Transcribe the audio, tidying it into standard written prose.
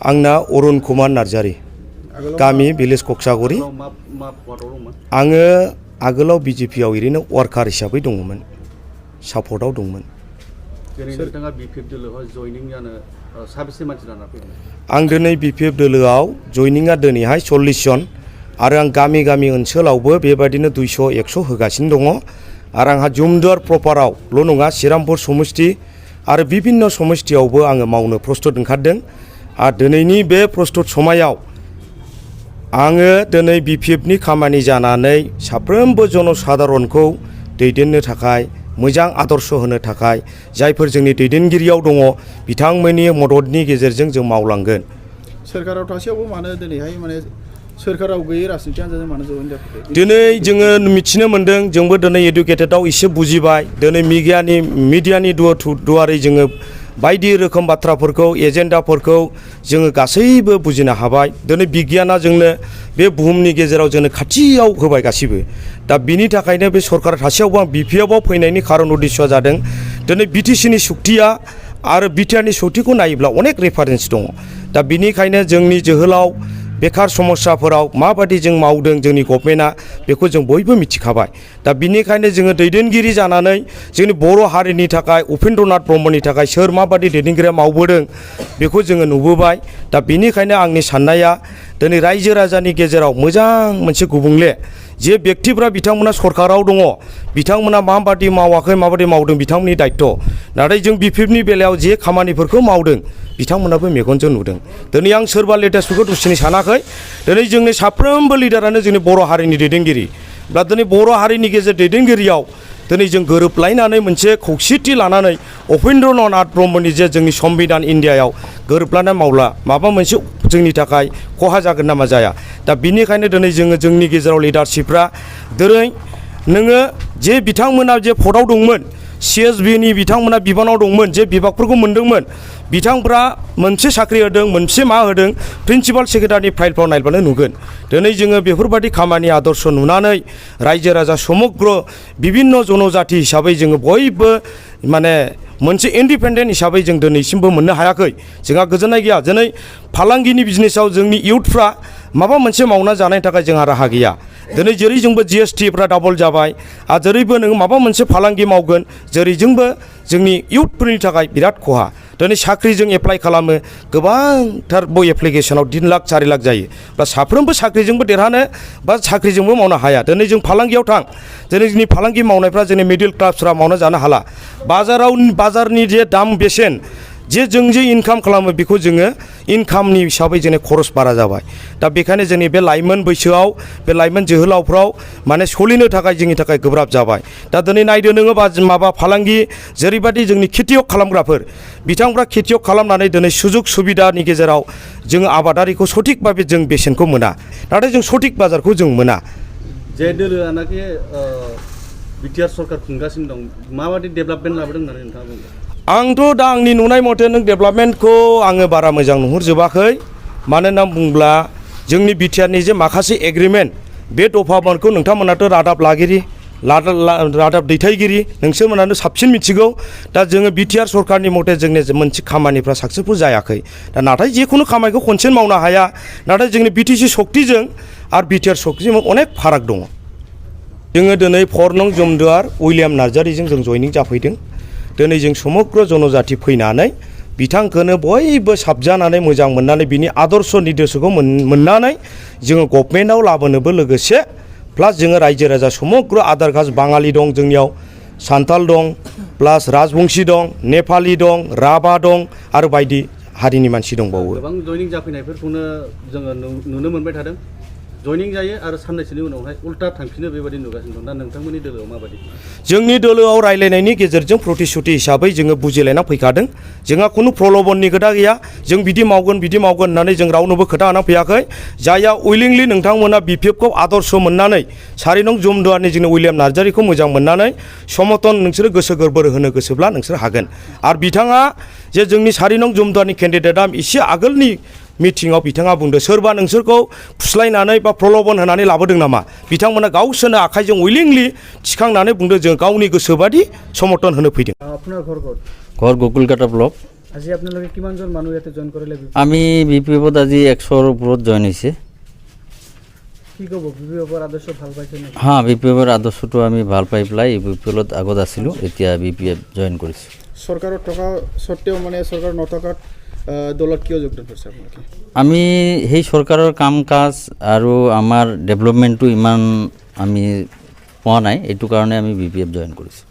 आंना अरुण कुमार नार्जारी गामि भिलेज कक्सागुरि आङो आगोलाव बिजेपिआव ओरैनो वार्कार हिसाबै दङमोन सापर्टआव दंमोन आं दिनै बिपिएफ दोलोआव जयनिंआ दिनैहाय 40 जन आरो आं गामि गामि ओनसोलावबो बेबायदिनो 200-100 होगासिनो दङ आरो आंहा जुमदुवार प्रपारावल' नङा श्रीरामपुर समष्टि आरो विभिन्न समष्टियावबो आङो मावनो प्रस्टुत ओंखारदों आरो दिनैनि बे प्रस्टुत समायाव आङो दिनै बिपिएफनि खामानि जानानै साफ्रोमबो जनसाधारनखौ दैदेननो थाखाय मोजां आदर्श होनो थाखाय जायफोर जोंनि दैदेनगिरियाव दङ बिथांमोननि मददनि गेजेरजों जों मावलांगोन सोरखाराव थासेयावबो मानो दिनैहाय माने सोरखाराव गैयै राजनिति हान्जाजों मानो जयेन जाफैखो दिनै जोङो मिथिनो मोन्दों जोंबो दिनै एडुकेटेडआव एसे बुजिबाय दिनै मिडियानि दुवारै जोङो बायदि रोखोम बाथ्राफोरखौ एजेन्डाफोरखौ जोङो गासैबो बुजिनो हाबाय दिनै बिगियाना जोंनो बे बुहुमनि गेजेराव जोंनो खाथियाव होबाय गासिबो दा बिनि थाखायनो बे सरकार थासेयावबो आं बिपिएफआव फैनायनि खारन उद्देश्यआ जादों दिनै बिटिसिनि सक्तिया आरो बिटिआरनि सक्तिखौ नायोब्ला अनेक रेफारेन्स दङ दा बिनिखायनो जोंनि जोहोलाव बेकार समस्याफोराव माबादि जों मावदों जोंनि गभर्नमेन्टआ बेखौ जों बयबो मिथिखाबाय दा बिनिखायनो जोङो दैदेनगिरि जानानै जोंनि बर' हारिनि थाखाय उपेन्द्रनाथ ब्रह्मनि थाखाय सोर माबादि दैदेनगिरिया मावबोदों बेखौ जोङो नुबोबाय दा बिनिखायनो आंनि साननाया दिनै रायजो राजानि गेजेराव मोजां मोनसे गुबुंले जे व्यक्तिफ्रा बिथांमोना सरकाराव दङ बिथांमोना माबादि मावाखै माबादि मावदों बिथांमोननि दायित्व नाथाय जों बिपिएफनि बेलायाव जे खामानिफोरखौ मावदों बिथांमोनाबो मेगनजों नुदों दिनै आं सोरबा लेटेस्टफोरखौ दुसिनो सानाखै दिनै जोंनि साफ्रोमबो लिडारानो जोंनि बर' हारिनि दैदेनगिरि दा दिनै बर' हारिनि गेजेर दैदेनगिरियाव दिनै जों गोरोबलायनानै मोनसे खौसेथि लानानै उपेन्द्रनाथ ब्रह्मनि जे जोंनि संबिधान इन्डियायाव गोरोबलायनानै मावला माबा मोनसे जोंनि थाखाय खहा जागोन नामा जाया दा बिनिखायनो दिनै जोङो जोंनि गेजेराव लिडारशिपफ्रा दिनै नोङो जे बिथांमोना जे पदआव दंमोन CSBनि बिथांमोना बिबानाव दंमोन जे बिभागफोरखौ मोनदोंमोन बिथांफ्रा मोनसे साख्रि होदों मोनसे मा होदों प्रिन्सिपाल सेक्रेटारिनि फाइलफ्राव नायबानो नुगोन दिनै जोङो बेफोरबायदि खामानि आदर्श नुनानै रायजो राजा समग्र बिभिन्न जनजाति हिसाबै जोङो बयबो माने मोनसे इन्डिपेन्डेन्ट हिसाबै जों दिनैसिमबो मोननो हायाखै जोंहा गोजोननाय गैया दिनै फालांगिनि बिजनेसाव जोंनि इउथफ्रा माबा मोनसे मावना जानायनि थाखाय जोंहा राहा गैया दिनै जेरै जोंबो GSTफ्रा डाबल जाबाय आरो जेरैबो नों माबा मोनसे फालांगि मावगोन जेरैजोंबो जोंनि इउथफोरनि थाखाय बिराद खहा दिनै साख्रिजों एप्लाइ खालामो गोबांथार एप्लिकेसनाव 3 लाख 4 लाख जायो बा साफ्रोमबो साख्रिजोंबो देरहानो बा साख्रिजोंबो मावनो हाया दिनै जों फालांगियाव थां दिनै जोंनि फालांगि मावनायफ्रा जोंनि मिडिल क्लासफ्रा मावना जानो हाला बाजारनि जे दाम बेसेन जे जों जे इनकाम खालामो बेखौ जोङो इनकामनि हिसाबै जोंनि खरस बारा जाबाय दा बेखायनो जोंनि बे लाइमोन बैसोआव बे लाइमोन जोहोलावफ्राव माने सोलिनो थाखाय जोंनि थाखाय गोब्राब जाबाय दा दिनै नायदो नोङो माबा फालांगि जेरैबायदि जोंनि खेतियक खालामग्राफोर बिथांफ्रा खेतियक खालामनानै दिनै सुजुग सुबिदानि गेजेराव जोङो आबादारिखौ सঠিक भाबै जों बेसेनखौ मोना नाथाय जों सঠিक बाजारखौ जों मोना जे दोलोआनाखि बिटिआर सरकार खुंगासिनो दं माबादि डेभेलपमेन्ट लाबोदों होननानै नोंथाङा बुंदों आंथ' दा आंनि नुनाय मथे नों डेभेलपमेन्टखौ आङो बारा मोजां नुहुरजोबाखै मानो होनना बुङोब्ला जोंनि बिटिआरनि जे माखासे एग्रिमेन्ट बे दफाफोरखौ नोंथांमोनाथ' रादाब लागिरि रादाब दैथायगिरि नोंसोरमोनानो साबसिन मिथिगौ दा जोङो बिटिआर सरकारनि मथे जोंनि मोनसे खामानिफ्रा साक्सेसफुल जायाखै दा नाथाय जिखुनु खामानिखौ खनसेनो मावनो हाया नाथाय जोंनि बिटिसि सक्तिजों आरो बिटिआर सक्तिजों अनेक फाराग दङ जोङो दिनै 4 नं जुमदुवार उइलियाम नार्जारीजों जों जयनिं जाफैदों दिनै जों समग्र जनजाति फैनानै बिथांखौनो बयबो साबजानानै मोजां मोननानै बिनि आदर्श निर्देशखौ मोननानै जोङो गभर्नमेन्टआव लाबोनोबो लोगोसे प्लास जोङो रायजो राजा समग्र आधार कास्ट बाङालि दं जोंनियाव सान्थाल दं प्लास राजबंशी दं नेपालि दं राभा दं आरो बायदि हारिनि मानसि दंबावो गोबां जयनिं जाफैनायफोरखौनो जोङो नुनो मोनबाय थादों जयनिं जायो आरो साननैसोनि उनावहाय उल्टा थांफिनो बेबायदि नुगासिनो दं दा नोंथांमोननि दोलोआव माबायदि जोंनि दोलोआव रायलायनायनि गेजेरजों प्रतिश्रुति हिसाबै जोङो बुजिलायना फैखादों जोंहा खुनु प्रलबननि खोथा गैया जों बिदि मावगोन होननानै जों रावनोबो खोथा होना फैयाखै जायहा उइलिंलि नोंथांमोना बिपिएफखौ आदर्श मोननानै 4 नं जुमदुवारनि जोंनि उइलियाम नार्जारीखौ मोजां मोननानै समर्थन नोंसोरो गोसो गोरबोर होनो गोसोब्ला नोंसोर हागोन आरो बिथाङा जे जोंनि 4 नं जुमदुवारनि केन्डिडेटआ एसे आगोलनि मिटिङाव बिथाङा बुंदों सोरबा नोंसोरखौ फुस्लायनानै बा प्रलबन होनानै लाबोदों नामा बिथांमोना गावसोरनो आखाइजों उइलिंलि थिखांनानै बुंदों जों गावनि गोसोबादि समर्थन होनो फैदों আপনার ঘর ঘর গোকুলকাটা ব্লক আজি আপোনালোকে কিমানজন মানুহ ইয়াতে জয়েন কৰিলে আমি বিপিএফত আজি 100ৰ ওপৰত জয়েন হৈছে কি ক'ব বিপিএফৰ আদৰ্শ ভাল পাইছে নে হ্যাঁ বিপিএফৰ আদৰ্শটো আমি ভাল পাই পেলাই বিপিএলত আগত আছিলোঁ এতিয়া বিপিএফ জয়েন কৰিছোঁ চৰকাৰৰ টকা সত্ত্বেও মানে চৰকাৰ নথকাত দলত কিয় যোগদান কৰিছে আপোনালোকে আমি সেই চৰকাৰৰ কাম কাজ আৰু আমাৰ ডেভেলপমেণ্টটো ইমান আমি পোৱা নাই এইটো কাৰণে আমি বিপিএফ জয়েন কৰিছোঁ